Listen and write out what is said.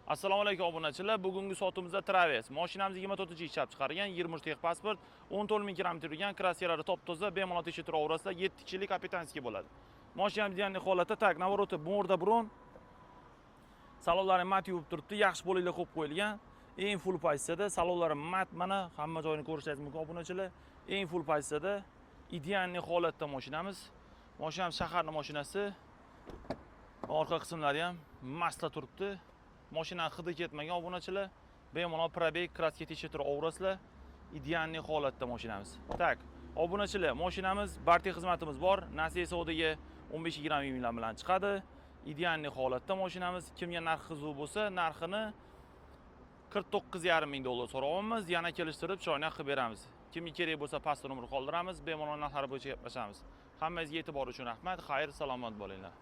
Assalomu alaykum, obunachilar. Bugungi sotuvimizda Traverse. Mashinamiz 24 ishlab chiqargan, 23 техпаспорт, 14 ming kilometr yurgan, краска lari top toza, bemalol tekshirib turaverasizlar. 7 kishilik капитанский bo'ladi. Mashinamiz идеальный holatda, так, навороты морда брон. Salonlari мат yuvib turibdi, yaxshi полик lar qo'yib qo'yilgan. Eng full pozitsiyada, salonlari мат, mana hamma joyini ko'rishingiz mumkin, obunachilar. Eng full pozitsiyada, идеальный holatda mashinamiz. Mashinamiz shaharning mashinasi. Orqa qismlari ham масла turibdi. Mashina hidi ketmagan, obunachilar. Bemalol пробег, краска tekshirib turaverasizlar. Идеальный holatda mashinamiz. Так, obunachilar, mashinamiz barter xizmatimiz bor. Nasiya savdoga 15-20 minglar bilan chiqadi. Идеальный holatda mashinamiz. Kimga narxi qiziq bo'lsa, narxini 49,5 ming dollar so'rayapmiz. Yana kelishtirib, chiroyli qilib beramiz. Kimga kerak bo'lsa, pastda nomer qoldiramiz. Bemalol narxlar bo'yicha gaplashamiz. Hammangizga e'tibor uchun rahmat. Xayr, salomat bo'linglar.